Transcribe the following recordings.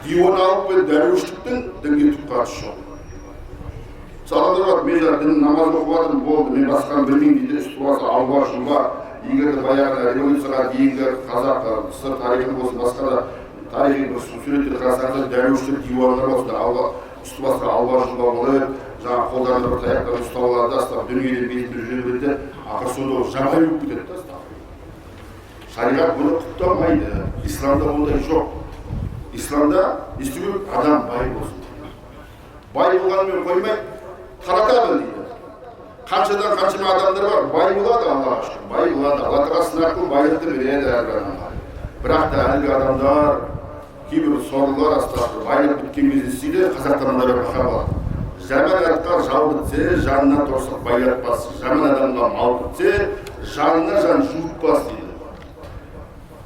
Диуаналық пен дәруіштіктің дінге түк қатысы жоқ. Мысалы, адамдар бар, мен жаңағы дін намаз оқып жатырмын, болды, мен басқаны білмеймін дейді, үсті басы алба жұлба. Егер де баяғы революцияға дейінгі қазақ СССР тарихын болсын, басқа да тарихи бір суреттерді қарасаңыздар, дәруіштер, диуаналар болсын, алба, үсті басы алба жұлба болып, жаңағы қолдарына бір таяқтарын ұстап алады да, ұстап дүниеден безініп жүре береді де, ақыры сонда ол жабайы болып кетеді да. Шариғат бұны құптамайды, исламда ондай жоқ. Исламда не істеу керек? Адам бай болсын, бай болғанымен қоймай, тарата біл дейді. Қаншадан қаншама адамдар бар, бай болады, Аллаға шүкір, бай болады, Алла тағала сынақ қылып байлықты береді әрбір адамға. Бірақ та әлгі адамдар, кейбір сорлылар, астағфирулла, байлық біткен кезде не істейді? Қазақта мындай бір мақал бар: жаман атқа жал бітсе, жанына торсық байлатпас, жаман адамға мал бітсе, жанына жан жуытпас дейді.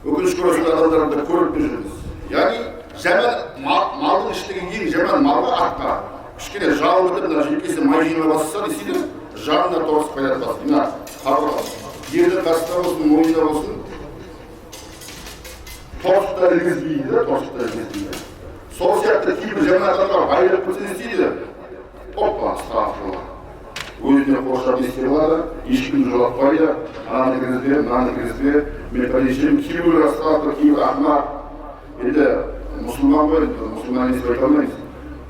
Өкінішке орай, сондай адамдарды көріп те жүрміз. Яғни жаман малдың ішіндегі ең жаман малға, атқа кішкене жал бітіп, мына желкесіне май жинала бастаса, не істейді? Жанына торсық байлатпас. Мына қабырға ердің қасында болсын, мойнында болсын, торсық та ілгізбейді да, торсық та ілгізбейді. Сол сияқты кейбір жаман адамдар байлық бітсе, не істейді? Опа, астағфирулла, өзіне қоршап не істеп алады, ешкімді жолатпайды, ананы кіргізбе, мынаны кіргізбе, мен пәленшемін. Кейбіреулер, астағфирулла, кейбір ақымақ, енді мұсылман ғой, енді мұсылман емес деп айта алмаймыз,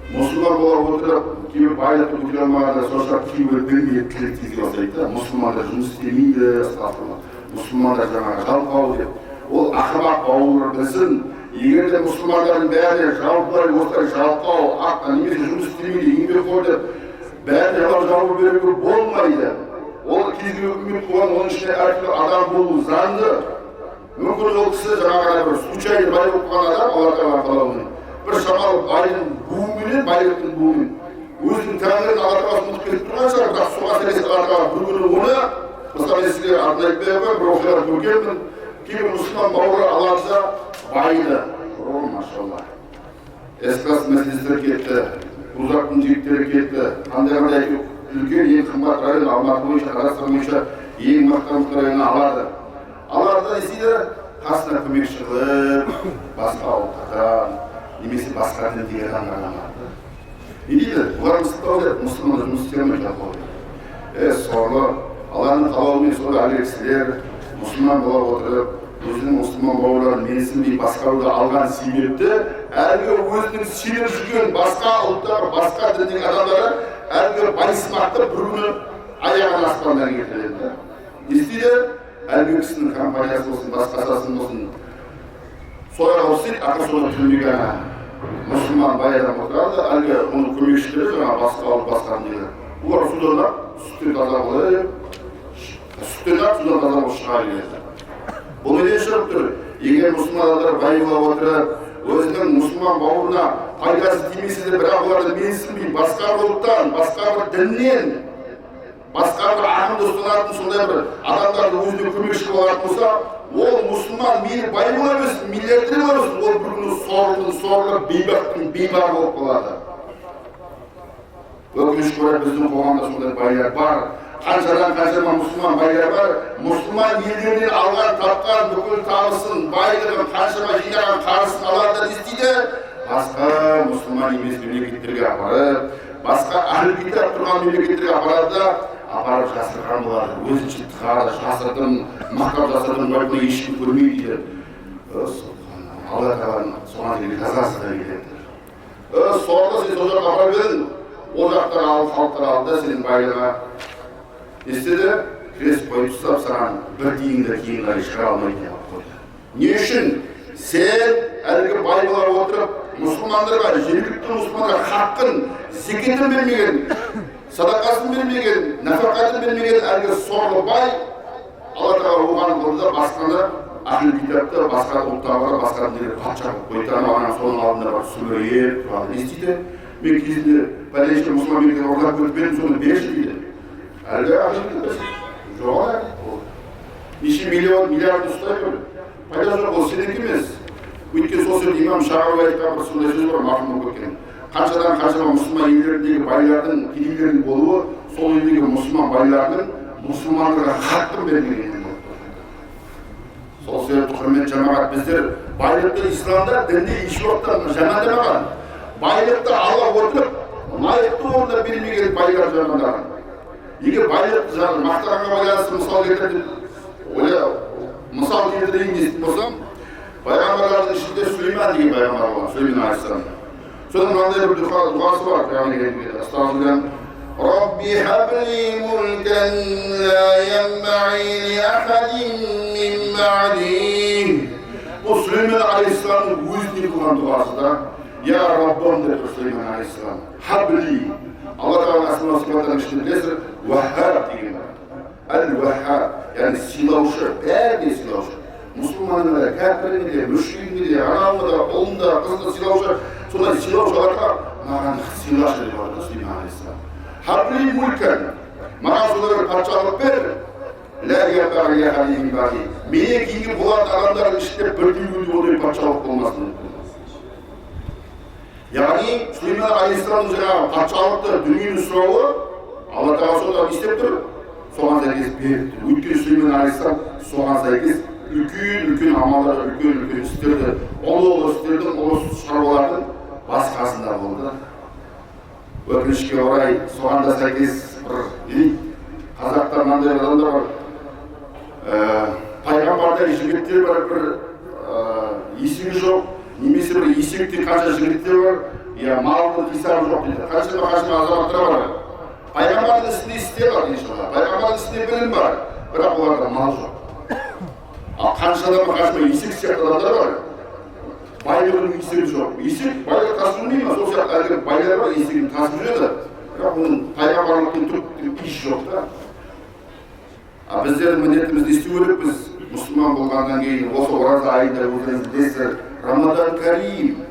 мұсылман бола отырып кейбір байлықты көтере алмағанда, сонша кейбір дінге тіл тигізе бастайды да, мұсылмандар жұмыс істемейді, астағфирулла, мұсылмандар жаңағы жалқау деп. Ол ақымақ бауырлар білсін, егер де мұсылмандардың бәріне жалпылай осылай жалқау, ақ немесе жұмыс істемейді, еңбекқор деп бәріне жалап жауап беруге болмайды. Ол кез келген үкімет болған, оның ішінде әртүрлі адам болуы заңды. Мүмкін, ол кісі жаңағы бір случайно бай болып қалған адам, Алла тағала қалауымен бір шамалы байдың буыменен, байлықтың буымен өзінің тәңірін, Алла тағаласын ұмытып кетіп тұрған шығар. Бірақ соған сәйкес Алла тағала бір күні оны, мысалы, мен сізге атын айтпай ақ қояйын, бір оқиғаны көргенмін. Кейбір мұсылман бауырлар алады да байды, о, машалла, С класс мәселесі кетті, Крузактың жігіттері кетті, қандай қандай үлкен, ең қымбат район, Алматы бойынша, Қазақстан бойынша ең мықты мықты районын алады. Алады да не істейді? Қасына көмекші қылып басқа ұлттардан немесе басқа діндегі адамдардан алады. Не дейді бұлар? Мысалға, айтады, мұсылмандар жұмыс істей алмайды, жалқау дейді. Е, сорлы, Алланың қалауымен сол әлгі кісілер мұсылман бола отырып, өзінің мұсылман бауырларын менсінбей басқаруды алған себепті, әлгі өзінің сеніп жүрген басқа ұлттар, басқа діндегі адамдары әлгі байсымақты бір күні аяғын аспаннан келтіреді да. Не істейді? Әлгі кісінің компаниясы болсын, басқасы болсын, солай қылып істейді. Ақыры соны түрмеге ана мұсылман бай адам отырады. Әлгі оның көмекшілері, жаңағы басқа ұлт, басқа діндегі, олар судан ақ, сүттен таза қылып, сүттен ақ, судан таза болып шыға келеді. Бұл неден шығып тұр? Егер мұсылман адамдар бай бола отырып, өзінің мұсылман бауырына пайдасы тимесе де, бірақ оларды менсінбей, басқа бір ұлттан, басқа бір діннен, басқа бір ағымды ұстанатын сондай бір адамдарды өзіне көмекші қылып алатын болса, ол мұсылман мейлі бай бола берсін, миллиардер бола берсін, ол бір күні сорлының сорлы, бейбақтың бейбағы болып қалады. Өкінішке орай, біздің қоғамда сондай байлар бар. Қаншадан қаншама мұсылман байлар бар, мұсылман елдерінен алған тапқан бүкіл табысын, байлығын, қаншама жинаған қарызын алады да, не істейді? Басқа мұсылман емес мемлекеттерге апарып, басқа әхлі китап тұрған мемлекеттерге апарады да, апарып жасырған болады. Өзінше тығады, жасырдым, мақтап жасырдым, ғой, ешкім көрмейді дейді. Алла тағаланың соған деген жазасы да келеді. Сорлы, сен сол жаққа апарып едің, ол жақтағы алып, халықтар алды да, сенің байлығыңа не істеді? Крест қойып тастап, саған бір тиын да кейін қарай шығара алмайтын қылып қойды. Не үшін? Сен әлгі бай бола отырып, мұсылмандарға, жергілікті мұсылмандарға хақын, зекетін бермеген, садақасын бермеген, нәпақатын бермеген әлгі сорлы бай, Алла тағала оған қылды да, басқаны, әхлі китапты, басқа ұлттағылар, басқа діндерге патша қылып қойды. Анау ана соның алдында барып сүмірейіп тұрады. Не істейді? Мен кезінде пәленше мұсылман мемлекет ұрлап кетіп едім, соны берші дейді. Әлгі әхлі китап жоқ, ол неше миллион, миллиард ұстай бер, пайда жоқ, ол сенікі емес. Өйткені сол жерде имам Шағауи айтқан бір сондай сөз бар, марқұм болып кеткен: қаншадан қаншама мұсылман елдеріндегі байлардың, кедейлердің болуы сол елдегі мұсылман байларының мұсылмандарға хақын бермегеннен болып тұр. Сол себепті, құрметті жамағат, біздер Байлықты исламда, дінде еш уақытта жамандамаған. Байлықты ала отырып, лайықты орында бермеген байлар жамандаған. Егер байлықты жаңағы мақтағанға байланысты мысал келтіріп, мысал келтірейін дейтін болсам, пайғамбарлардың ішінде Сүлейман деген пайғамбар болған, Сүлейман алейхиссалам. Соның мынандай бір дұғасы бар, яғни رب هب لي ملكا لا ينبغي لأحد من بعدي. Бұл Сүлейман алейхиссаламның өзіне қылған дұғасы да. Я Раббым, деп тұр Сүлейман алейхиссалам. Хабли. Алла тағаланың асма сипаттарының ішінде, білесіздер, Уаххаб деген бар. Әл Уаххаб, яғни сыйлаушы, бәріне сыйлаушы. Мұсылманына да, кәпіріне де, мүшригіне де, анауына да, ұлын да, қызын да сыйлаушы. Сондай сыйлаушы Алла маған сыйлашы деп жатыр Сүлейман алейхиссалам. Хабли мулкан. Маған сондай бір патшалық бер. Менен кейінгі болатын адамдардың ішінде бірде біреуде ондай патшалық болмасын. Яғни Сүлейман алейхиссаламның жаңағы патшалықты, дүниені сұрауы, Алла тағала сонда не істеп тұр? Соған сәйкес беріп тұр. Өйткені Сүлейман алейхиссалам соған сәйкес үлкен үлкен амалдар, үлкен үлкен істерді, ұлы ұлы істердің, ұлы шаруалардың бас қасында болды. Өкінішке орай, соған да сәйкес бір не дейді, қазақта мынандай бір адамдар бар, пайғамбардай жігіттер бар, бір есегі жоқ, немесе бір есектей қанша жігіттер бар, иә, малдың қисабы жоқ дейді. Қаншама қаншама азаматтар бар. Пайғамбардың ісінде істер бар, иншалла. Пайғамбардың ісінде білім бар, бірақ оларда мал жоқ. Ал қаншадан қаншама есек сияқты адамдар бар, байлығының есебі жоқ. Есек байлық тасып жүрмей ма? Сол сияқты әлгі байлар бар, есегін тасып жүреді, бірақ оның пайғамбарлықтың түк иісі жоқ та. А біздердің міндетіміз не істеу керекпіз? Мұсылман болғаннан кейін осы ораза айында, өздеріңіз білесіздер, Рамадан Карим.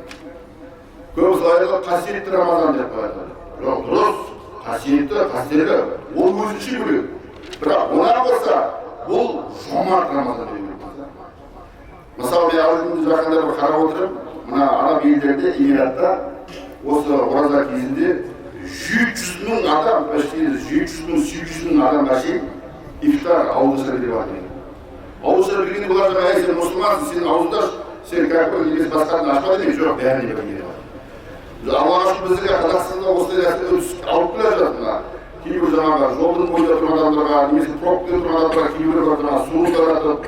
Көбісі айтады, қасиетті Рамазан деп қояды. Жоқ, дұрыс, қасиетті, қастерлі, ол өзінше бөлек. Бірақ одан қалса, бұл жомарт Рамазан деу керек. Мысалы, мен алдында жақында бір қарап отырып, мына араб елдерінде, Эмиратта осы ораза кезінде 700 000 адам, почти 700 000, 800 000 адамға шейін ифтар, ауызашар беріп жатыр екен. Ауызашар бергенде бұлар жаңағы: «Әй, сен мұсылмансың, сен ауызыңды аш, сен кәпір немесе басқасын ашпа» демей, жоқ, бәріне бірге беріп жатыр. Аллаға шүкір, бізге Қазақстанда осындай нәрсе үрдіс алып келе жатыр. Мына кейбір жаңағы жолдың бойында тұрған адамдарға немесе пробкада тұрған адамдарға кейбіреулер бар, жаңағы су таратып,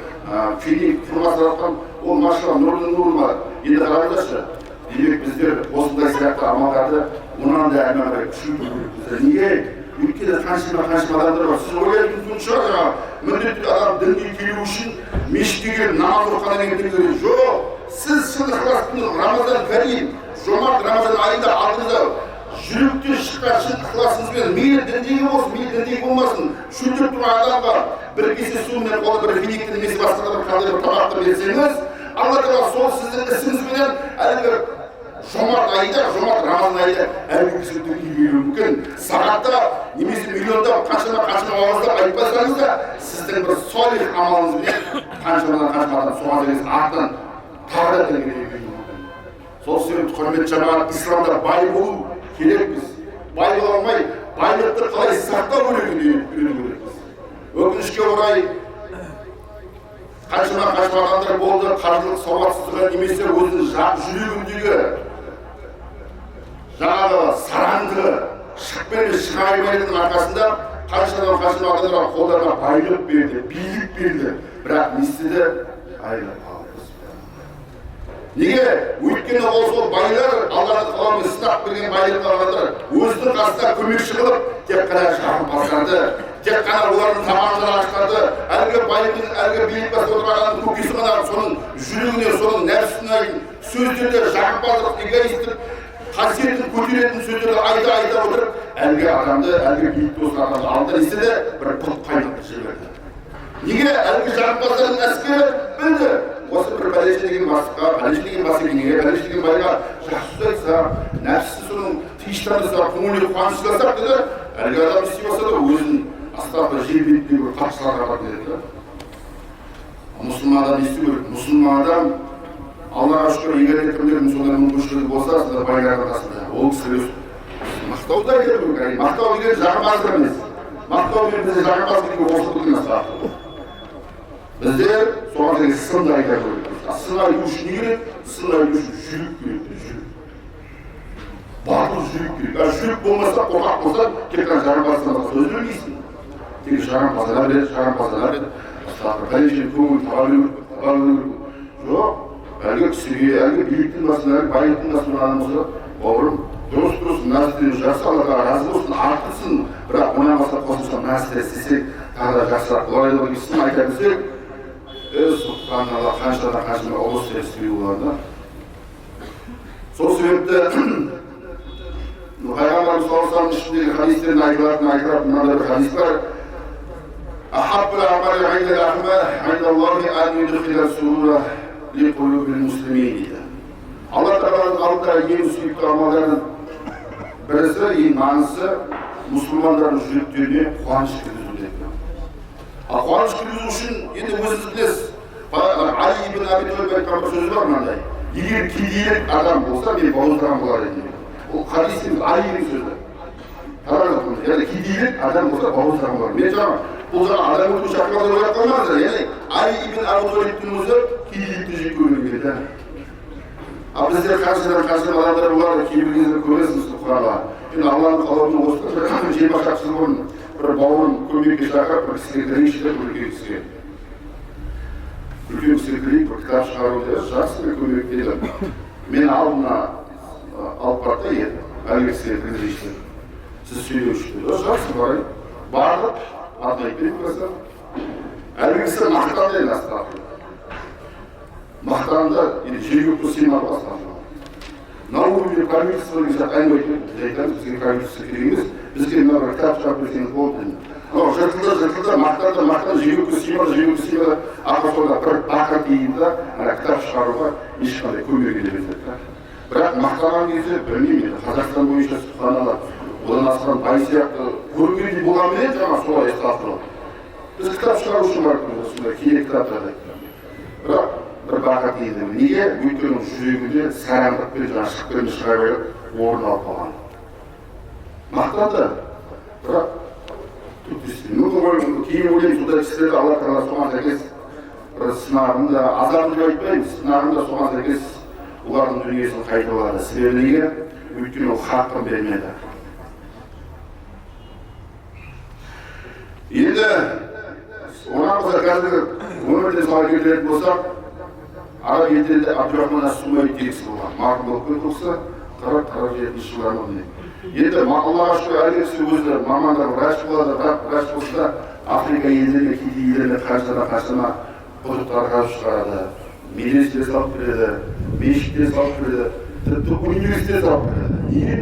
финик, құрма таратқан. Ол, машалла, нұрлы нұр бар. Енді қараңдаршы, демек, біздер осындай сияқты амалдарды онан да әрмен қарай күшейту керекпіз. Неге? Өйткені қаншама қаншама адамдар бар. Сіз ойлайтын шығар, жаңағы міндетті адам дінге келу үшін мешітке келіп, намаз оқығаннан кейін дінге келу. Жоқ, сіз шын ықыласпен Рамазан Карим, жомарт Рамазан айында алдыңызда жүректен шыққан шын ықыласыңызбен, мейлі діндегі болсын, мейлі діндегі болмасын, шөлдеп тұрған адамға бір кесе су мен қолына бір финикті немесе басқа да бір қандай бір тамақты берсеңіз, Алла тағала сол сіздің ісіңізбенен әлгі жомарт айда, жомарт Рамазан айында әлгі кісі дінге келуі мүмкін. Сағатта немесе миллиондап, қаншама қаншама ауыздап айтпасаңыз да, сіздің бір солих амалыңызбенен қаншамадан қаншама адам соған сәйкес артынан тағы да дінге келуі мүмкін. Сол себепті, құрметті жамағат, исламда бай болу керекпіз. Бай бола алмай, байлықты қалай сақтау керектігін үйрену керекпіз. Өкінішке орай, қаншама қаншама адамдар болды, қаржылық сауатсыздығы немесе өзінің жүрегіндегі жаңағы сараңдығы шығып емес, шыға алмайтынның арқасында қаншадан қаншама адамдарға қолдарына байлық берді, билік берді, бірақ не істеді? Айырылып қалды. Неге? Өйткені ол сол байлар, Алланың қалауымен сынақ берген байлық алғандар өзінің қасына көмекші қылып, тек қана жағымпаздарды, тек қана олардың тамағын аштарды, әлгі байдың, әлгі билік басында отырған адамның көкесі ғана, соның жүрегіне, соның нәпсісіне сөздерді, жағымпаздық, эгоистік қасиетін көтеретін сөздерді айта айта отырып, әлгі адамды, әлгі билікте отырған адамды алды, не істеді? Бір бұт қайнатып жіберді. Неге? Әлгі жағымпаздардың әскері білді: осы бір пәленше деген бастыққа, пәленше деген басекеңе, пәленше деген байға жақсы сөз айтсақ, нәпсісін соның тыныштандырсақ, көңіліне қуаныш сыйласақ деді, әлгі адам не істей бастады? Өзін астарлы жер бетіндегі бір патшаларға апарып береді да. Мұсылман адам не істеу керек? Мұсылман адам, Аллаға шүкір, егер де кімдердің сондай мүмкіншілігі болса, сондай байлардың қасында ол кісілер мақтау да айта білу керек. Мақтау деген жағымпаздық емес. Мақтау мен бізде жағымпаздық деген қосылып кеткен. Біздер соған деген сын да айта білу керекпіз. Сын айту үшін не керек? Сын айту үшін жүрек керек, жүрек. Батыл жүрек керек. А жүрек болмаса, қорқақ болсаң, тек қана жағымпаздан басқа сөз білмейсің. Тек жағымпаздана береді, жағымпаздана береді. Пәленше көңіл таба беру керек. Жоқ, әлгі кісіге, әлгі биліктің басында, әлгі байлықтың басында адам болса, бауырым, дұрыс мына істеу жақсы, Алла тағала разы болсын, артылсын, бірақ онан басқа қосымша мына істі істесек, тағы да жақсырақ болар еді ғой сын айта білсек, субханалла, қаншадан қаншама ұлы істер істеуге болады да. Сол себепті Пайғамбарымыз саллаллаху алейхи вассаламның ішіндегі хадистерін айтылатын мынандай бір хадис бар. أحب الأعمال عند الله أن يدخل السرور لقلوب المسلمين дейді. Алла тағаланың алдында ең сүйікті амалдардың бірісі, ең маңыздысы мұсылмандардың жүректеріне қуаныш кіргізу дейді. Ал қуаныш кіргізу үшін енді өзіңіз білесіз, Али ибн Аби Талиб айтқан бір сөзі бар мынандай: егер кедейлік адам болса, мен бауыздаған болар едім. Ол хадис емес, Алидің сөзі. Қараңыз, яғни кедейлік адам болса, бауыздаған болар. Мен жаңа бұл жаңа адам өлтіру шақырмады деп ойлап қалмаңыздар. Яғни Али ибн Абу Талибтің өзі кедейлікті жек көрген да. Ал бізде қаншадан қаншама адамдар болады, кейбір кездер көресіз, субханалла. Енді Алланың қалауымен осы бір 20 жыл бұрын бір бауырым көмекке шақырып, бір кісіге кірейікші деп, үлкен кісіге. Үлкен кісіге кірейік, бір кітап шығару деді, жақсы, мен көмек дедім. Мен алдына алып барды да енді, әлгі кісіге кіргізейікші деп. Сіз сөйлеуші деді. Жақсы, барайын. Бардық, атын айтпаймын қазір. Әлгі кісі мақтанды енді, астағфирулла. Мақтанды, енді жер көкке сыймады, астағфирулла. На уровне правительства деген сияқты әңгіме айтып, біз айтамыз, бізге правительство керек емес, бізге мына бір кітап шығарып берсеңіз болды дедім. Анау жыртылды, мақтанды, мақтанды, жер көкке сыймады, жер көкке сыймады. Ақыр соңында бір бақыр тиынды да ана кітап шығаруға ешқандай көмек ете бермеді да. Бірақ мақтанған кезде, білмеймін енді, Қазақстан бойынша, субханалла, одан асқан бай сияқты көрінгендей болғанменен, жаңа солай, астағфирулла. Біз кітап шығару үшін барып осындай керек кітаптарды айтты. Бірақ бір бақыр тиынды. Неге? Өйткені жүрегінде сараңдық пен жаңағы шықпен шыға беріп орын алып қалған. Мақтанды, бірақ түк те істемеді. Мүмкін кейін ойлаймын, сондай кісілерді Алла тағала соған сәйкес бір сынағын да, азабын деп айтпаймын, сынағын да соған сәйкес олардың дүниесін қайтып алады. Себебі неге? Өйткені ол хақын бермеді. Енді одан қоса қазіргі өмірде мысал келтіретін болсақ, араб елдерінде Абдурахман ас-Сумайт деген кісі болған. Марқұм болып кетті ол кісі 40-47 жылдар ма. Енді Аллаға шүкір, әлгі кісі өзі мамандығы врач болады, бірақ врач болса да Африка елдеріне, кедей елдеріне қаншадан қаншама құдықтар қазып шығарады, медреселер салып береді, мешіттер салып береді, тіпті университет салып береді. Неге?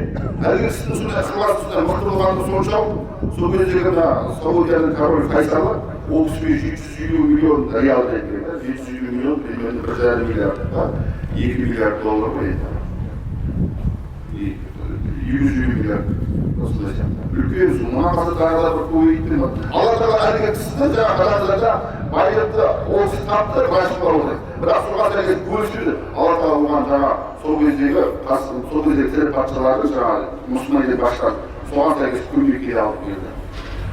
Әлгі кісінің сондай ықыласы, сондай мықты болғаны соншалық, сол кездегі мына Саудияның король Файсалы ол кісіге 750 миллион реал берген да, 750 миллион примерно 1,5 миллиардқа 2 миллиард доллар ғой енді. 250 миллиард осындай сияқты. Үлкен сумма. Одан қалса тағы да бір Кувейттің. Алла тағала әлгі кісіні жаңағы адамзатта байлықты ол кісі тапты, врач болып отыр. Бірақ соған сәйкес бөліспеді. Алла тағала оған жаңа сол кездегі тірі патшалардың, жаңағы мұсылман ел басшылары соған сәйкес көмекке алып келді.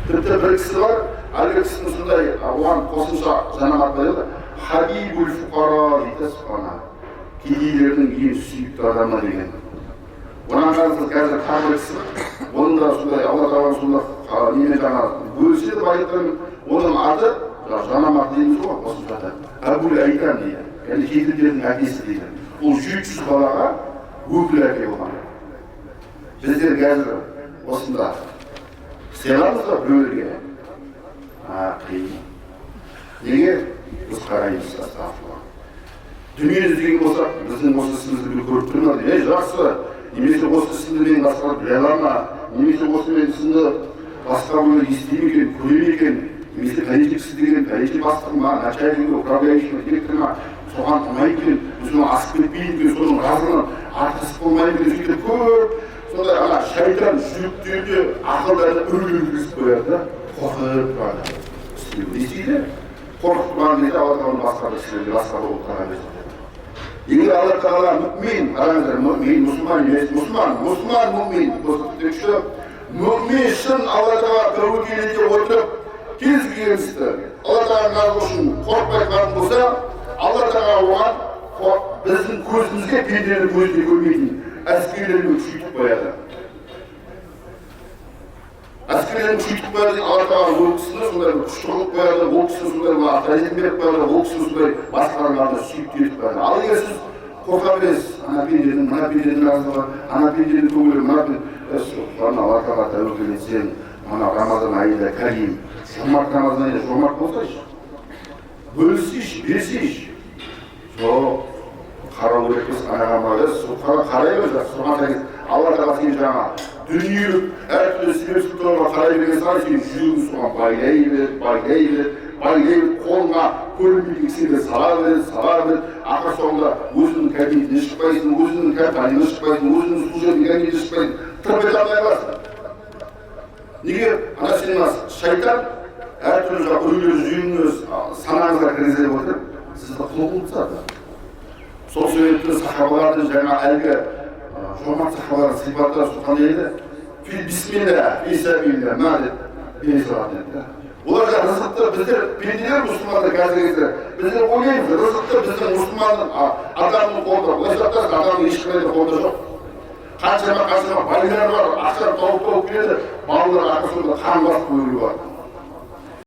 Тіпті бір кісі бар, әлгі кісінің сондай оған қосымша жанамат қояды, Хабибул фуқара дейді, субхана. Кедейлердің ең сүйікті адамы деген. Одан қалса қазір тағы бір кісі бар, оның да сондай Алла тағала сонда немен жаңа бөліседі байлықтармен, оның аты жанамат дейміз ғой қосымша аты Әбул Айтам дейді, яғни жетімдердің әкесі дейді. Ол 700 балаға өкіл әке болған. Біздер қазір осында істей аламыз ба біреулерге? Қиын. Неге? Біз қараймыз, астағфирулла. Дүниені іздеген болсақ, біздің осы ісімізді біреу көріп тұр ма? Ей, жақсы, немесе осы ісімді мен басқалар біле ала ма? Немесе осы мен ісімді басқа біреулер ести ме екен, көре ме екен? Немесе пәленше кісі деген пәленше бастық ма, начальник ма, управляющий ма, директор ма, соған ұнайды екен, соны асып кетпейін екен, соның разылығынан артық іс болмайды екен. Сөйтіп көп сондай ана шайтан жүректеріне, ақылдарына үрей кіргізіп қояды да, қорқытып тұрады. Не істейді? Қорқытып тұрған кезде Алла тағала басқа бір кісілерге, басқа бір ұлттарға береді. Егер Алла тағала мүмин, қараңыздар, мүмин, мұсылман емес, мұсылман, мұсылман мүмин, күшті мүмин шын Алла тағала тәуекел ете отырып, кез келген істі Алла тағаланың разылығы үшін қорықпай қылатын болса, Алла Тағала оған біздің көзімізге, пенденің көзіне көрмейтін әскерлерін күшейтіп қояды. Әскерлерін күшейтіп қояды. Алла Тағала ол кісіні сондай бір күшті қылып қояды, ол кісіні сондай бір авторитет беріп қояды, ол кісіні сондай басқалардың алдында сүйікті етіп қояды. Ал егер сіз қорқа бересіз, ана пенденің, мына пенденің разылығы, ана пенденің көңілі, мына соған Алла Тағала тәуекел етсең, мына Рамазан айында кәрим, жомарт Рамазан айында жомарт болсайшы, бөлісейші, берсейші. Жоқ, қарау керекпіз анаған, мына соған қарай бер, соған сәйкес Алла Тағала сені жаңа дүниелік әртүрлі себеп сылтауларға қарай берген сайын, сенің жүрегің соған байлай береді, байлай береді, байлай береді, қолыңа көрінбейтін кісілерге сала береді, сала береді. Ақыр соңында өзіңнің кабинетінен шықпайсың, өзіңнің компанияңнан шықпайсың, өзіңнің служебный кабинетінен шықпайсың, тырп ете алмай қаласың. Неге? Ана сенің мына шайтан әртүрлі жаңағы үрейлер жүрегіңіз, санаңызға кіргізе отырып, сізді құл қылып тастады. Сол себепті сахабалардың, жаңа әлгі жомарт сахабалардың сипаты сол қандай еді? Фи бисмилля, фи сабилля ма деп бере салатын еді да. Олар жаңағы рызықты, біздер пенделер, мұсылмандар, қазіргі кезде біздер ойлаймыз, рызықты біздің мұсылманның, адамның қолында. Құдай сақтасын, адамның ешқандай да қолында жоқ. Қаншама, қаншама байлар бар, ақшаны тауып, тауып келеді, балалар ақыр соңында қан басып өлуге барады.